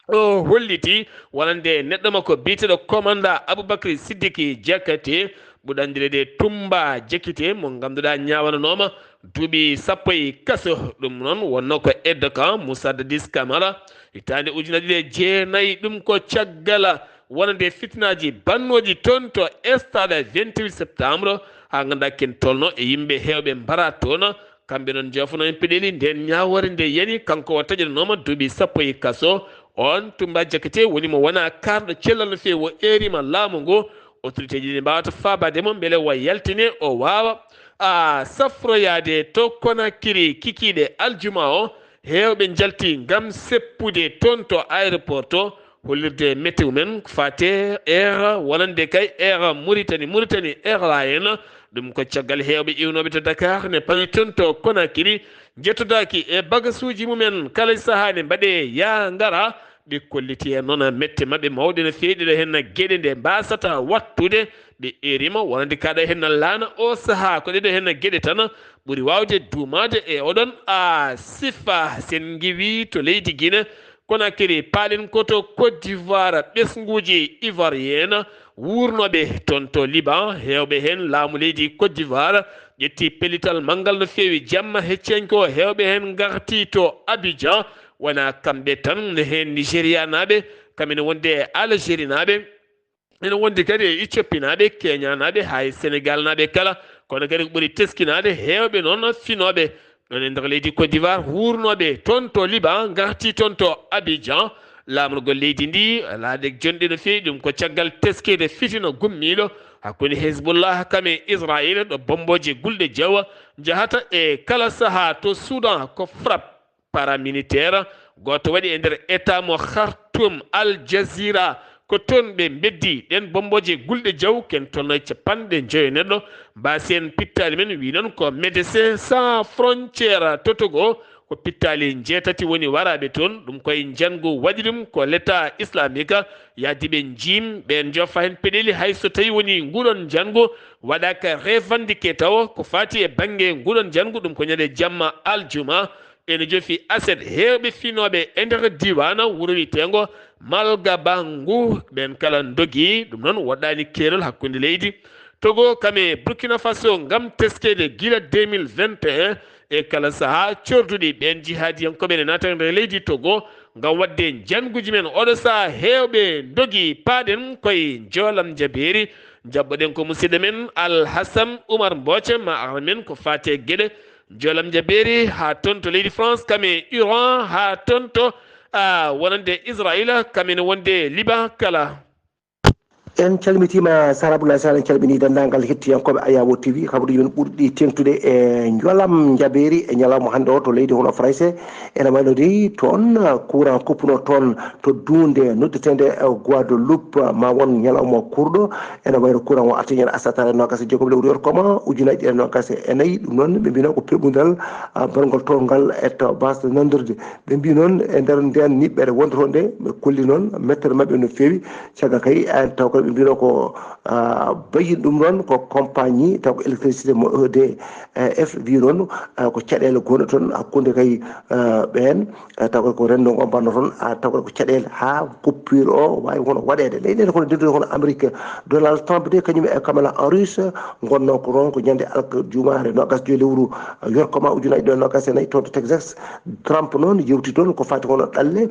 o holliti wonande neɗɗo makko biyeteeɗo commandant Aboubacry Siddiqui Diakhaté, ɓurɗo anndireede Tumba Diakité, mo ngannduɗaa ñaawananooma duuɓi sappo e kaso. Ɗum noon wonnoo ko aide de camp Moussa Dadis Camara, hitaande ujunere ɗiɗi e jeenayi. Ɗum ko caggal wonande fitinaaji bannooɗi toon to stade vingt-huit septembre, haa ngannduɗaa ken tolno e yimɓe heewɓe mbara toon. Kamɓe noon, joofono en peɗeli ndeen ñaawoore nde yani, kanko o taƴananooma duuɓi sappo e kaso. On Tumba Diakité woni mo wona kaarɗo cellal no feewi, o eerima laamu ngu. Autorité ji ɗi mbaawata faabaade mo mbele o yaltine, o waawa, a, safroyaade to Conakry kikiiɗe aljuma o. Heewɓe njalti ngam seppude toon to aéroport to, hollirde météo men faate Air, wonande kay Air Mauritanie, Mauritanie Airlines. Ɗum ko caggal heewɓe iwnooɓe to Dakar ne pawi toon to Conakry, njettodaaki e bagasuuji mumen, kala sahaa ne mbaɗe yaa ngara. Ɓe kolliti heen noon mette maɓɓe mawɗe no feewi, ɗeɗo heen geɗe nde mbaasata wattude. Ɓe eerima wonande kaɗo heen laana o sahaa, ko ɗeɗo heen geɗe tan ɓuri waawde duumaade e oɗon a sifa. Sen ngiwi to leydi Guinée Conakry, paalen ko to Côte d'Ivoire, ɓesnguuji ivoirienne wuurnooɓe toon to Liban, heewɓe heen laamu leydi Côte d'Ivoire ƴetti pellital manngal no feewi jamma heccenke o, heewɓe heen ngarti to Abidjan. Wonaa kamɓe tan, no heen Nigérianaaɓe, kam ene wonde e Algérinaaɓe, ene wondi kadi e Ethiopinaaɓe, Keñanaaɓe, haa e Senegaalnaaɓe kala. Kono kadi ko ɓuri teskinaade, heewɓe noon finooɓe ɗon e nder leydi Côte d'Ivoire, wuurnooɓe toon to Liban, ngarti toon to Abidjan, laamorgol leydi ndi, laaɗe jonɗe no feewi. Ɗum ko caggal teskede fitina gummiiɗo hakkunde Hezbollah kam e Israel, ɗo bommbooje gulɗe jeewa njahata e kala sahaa. To Soudan, ko frappe paramilitaire gooto waɗi e nder État mo Khartoum. Al Jazeera Ko toon ɓe mbeddi ɗeen bommbooje gulɗe jaw, ken tolno e capanɗe njoyo neɗɗo. Mbaasi en pittaali men wi noon ko Médecins Sans Frontières to Togo, ko pittaali njeetati woni waraaɓe toon. Ɗum koye njanngu waɗi ɗum ko l'État islamique. Yahdi ɓe njiim ɓeen joofa heen peɗeeli, hay so tawii woni nguuɗoon njanngu waɗaaka revendiqué tawa ko faati e bannge nguuɗoon njanngu, ɗum ko ñande jamma aljuma. Ene jofi aset heewɓe finooɓe e nder diiwaan wuro wiyeteengo Malgabangu, ɓeen kala ndogi. Ɗum noon woɗɗaani keerol hakkunde leydi Togo kam e Burkina Faso ngam teskeede gila deux mille vingt et un. E kala sahaa, corduɗi ɓeen jihaadiyankooɓe ene naata e nder leydi Togo ngam waɗde njannguuji men. Oɗo sahaa heewɓe ndogi, paaɗen koye Njoolam Jabeeri, njaɓɓoɗen ko musidɗo men Alhasan Umar Mbooca, ma ar men ko faati e geɗe Njoolam Jabeeri haa toon to leydi France, kam e Iran, haa toon to, a, wonande Israayiila, kam ene wonde Liban kala. En calmitiima Sara Abdoulaye Sall, en calminii denndaangal hettiyankooɓe Ayawo T V, kabaruuji men ɓurɗi teeŋtude e Njoolam Jabeeri e ñalawma hannde o to leydi hono Farayse. Ene wayno dey toon, uh, courant kuppuno toon to duunde noddeteende, uh, Guadeloupe, uh, ma won ñalawma kurɗo. Ene wayno courant o arti ñande asatare noogas e jeegom lewru yorkoma ujunaaji ɗiɗi e noogas e nayi. Ɗum noon ɓe mbino ko peɓundal, uh, barngol towngal e to baasde nandirde. Ɓe mbi noon e nder ndeen niɓɓere wonde toon nde, ɓe kolli noon mettere maɓɓe no feewi. Caggal kay, en taw kadi ɓe mbino ko, uh, bayin ɗum ɗoon ko compagnie taw ko électricité mo E D F mbi noon, uh, ko caɗeele gonɗe toon hakkunde kay, uh, ɓeen. Eh, taw kadi ko renndo ngo mbanno toon, a, taw kadi ko caɗeele haa coupure o waawi hono waɗeede. Leyɗeele kono dentude hono Amérique, Donald Trump de kañum e Kamala Harris ngonnoo ko toon ko ñande aljumaare noogas joy lewru, eh, yorkoma ujunaaji ɗiɗi e noogas e nayi toon to Texas. Trump noon yewti toon ko faati hono ɗalle.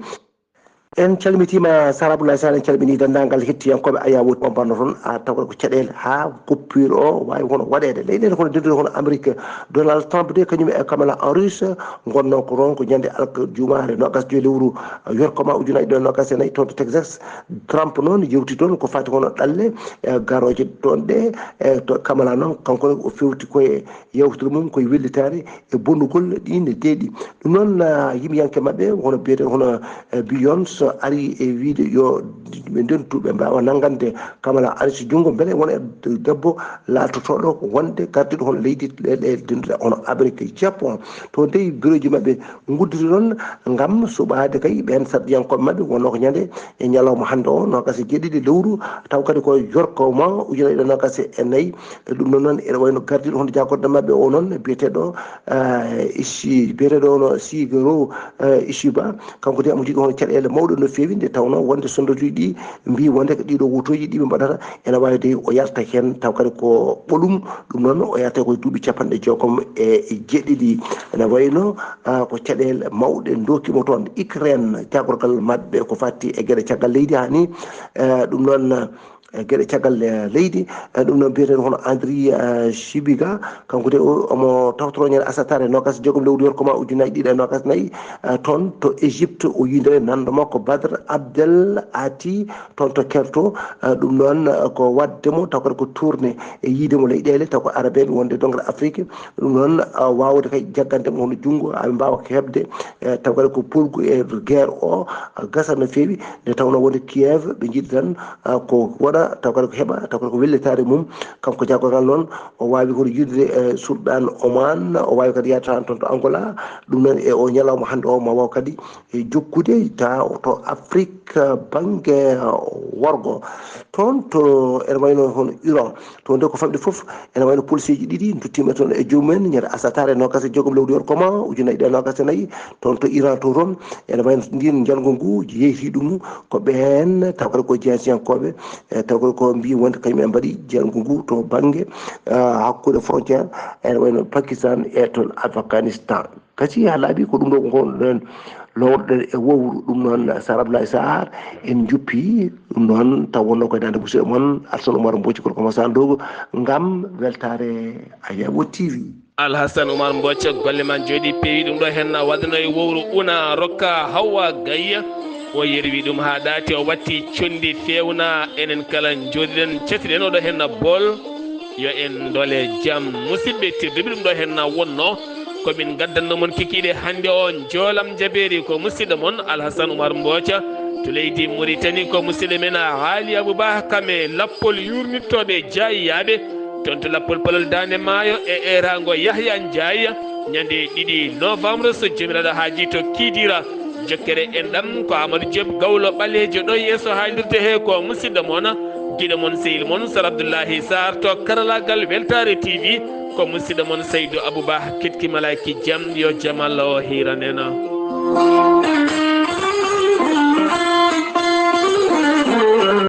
En calmitiima Sara Abdoulaye Sall, en calminii denndaangal hettiyankooɓe Ayawo o mbanno toon, a, taw kadi ko caɗeele haa coupure o waawi hono waɗeede. Leyɗeele kono dentude hono Amérique, Donald Trump de kañum e Kamala Harris ngonnoo ko toon ko ñande aljumaare noogas joy lewru, eh, yorkoma ujunaaji ɗiɗi e noogas e nayi toon to Texas. Trump noon yewti toon ko faati hono ɗalle, eh, garooje toon ɗe, eh, to Kamala noon kanko ne o fewti koye yewtere mum koye wellitaare e bonnugol ɗiin deeɗi. Ɗum noon, ah, yimiyanke maɓɓe hono biyete hono, eh, Beyonce ari e wiide yo ɓe ndentu ɓe mbaawa nanngande Kamala Harris junngo mbele wona e debbo laatotooɗo wonde gardiiɗo hono leydi ɗe, ɗe dentuɗe hono Amérique, Japon. To dey bureauji maɓɓe nguddiri noon ngam suɓaade kay ɓeen sarɗiyankooɓe maɓɓe wonnoo ko ñande e ñalawma hannde o noogas e jeeɗiɗi lewru, taw kadi ko yorkoma ujunaaji ɗiɗi e noogas e nayi. E ɗum noon noon ene wayno gardiiɗo hono jaagorɗe maɓɓe o noon biyeteeɗo, eh, Ishi-, biyeteeɗo hono Shigeru, eh, Ishiba, kanko de omo jogii hono caɗeele mawɗe no feewi nde tawnoo wonde sondotuuji ɗi mbi wonde ko ɗiɗo wotooji ɗi ɓe mbaɗata ene waawi de o yalta heen taw kadi ko ɓolum. Ɗum noon o yalta koye duuɓi capanɗe jeegom e jeeɗiɗi. Ene wayno, ah, ko caɗeele mawɗe ndooki mo toon. Ukraine, jaagorgal maɓɓe ko fatti e geɗe caggal leydi haa ni, eh, ɗum noon, eh, geɗe caggal, eh, leydi, eh, ɗum noon biyeteeɗo hono Andriy, eh, Shibiga, kanko de o, omo tawtoro ñande asatare noogas e jeegom lewru yorkoma ujunaaji ɗiɗi e noogas e nayi, eh, toon to Égypte, o yiyondire nanndo makko Badr Abdel Ati, toon to Kerto, eh, ɗum noon, eh, ko waɗde mo taw kadi ko tourné e yiyde mo leyɗeele taw ko arabeeɓe wonde dongre Afrique, ɗum noon, eh, waawde kay jaggande mo hono junngo, aɓe mbaawa ko heɓde, eh, taw kadi ko polgu e guerre o, eh, gasa no feewi, nde tawnoo wonde Kiev ɓe njiɗi tan, eh, ko waɗa taw kadi ko heɓa, taw kadi ko wellitaare mum, kanko jaagorgal noon, o waawi hono yiydude e Sulɗan Oman, o waawi kadi yahde tan toon to Angola, ɗum noon e o ñalawma hannde o ma waaw kadi e jokkude ta to Afrique bannge worgo. Toon to ene wayno hono Iran. Toon de ko famɗi fof ene wayno policier ji ɗiɗi nduttiima toon e joomum en ñande asatare noogas e jeegom lewru yorkoma ujunaaji ɗiɗi e noogas e nayi toon to Iran to toon. Ene wayno ndin njanngu ngu yeyti ɗum ko ɓeen taw kadi ko jeyasiyankooɓe, e taw kadi ko mbi wonde kañum en mbaɗi njanngu ngu to bannge, ah, hakkunde frontière ene wayno Pakistan e toon Afghanistan. Kasi haa laaɓi ko ɗum ɗo ko ngonɗen lowɗen e wowru. Ɗum noon Sara Abdoulaye Sarr en njuppi ɗum noon taw wonno koye daande musidɗo mon Alsan Oumar Mbocci kono ko Massa Ndogo ngam weltaare Ayabo T V. Alhasan Oumar Mbocca, golle ma njooɗi peewi. Ɗum ɗo henna waɗano e wowru una rokka Hawwa Gayya. O yerwi ɗum haa ɗaati, o watti conndi fewna. Enen kala njooɗiɗen cetiɗen oɗo henna bool. Yo en ndole jam. Musidɓe tedduɓe, ɗum ɗo henna wonno ko min gaddanno mon kikiiɗe hannde o. Njoolam jabeeri ko musidɗo mon Alhasan Oumar Mbocca. To leydi Muritani ko musidɗo men Haali Abubakar Kame lappol yurnittooɓe jaayiyaaɓe. Toon to lappol palol Daande Maayo e eeraango Yahya Njaay ñande ɗiɗi novembre so Joomiraaɗo haajii to Kidira. Jokkere en ɗam ko Amadou Diop Gawlo Ɓaleejo ɗo yeeso haalirde he ko musidɗo mon, giɗo mon, sehil mon Sar Abdoullahi Sarr to karalaagal Weltaare T V. Ko musidɗo mon Seydou Abouba Ketki Malaaki Jam yo jamal o hiiranena.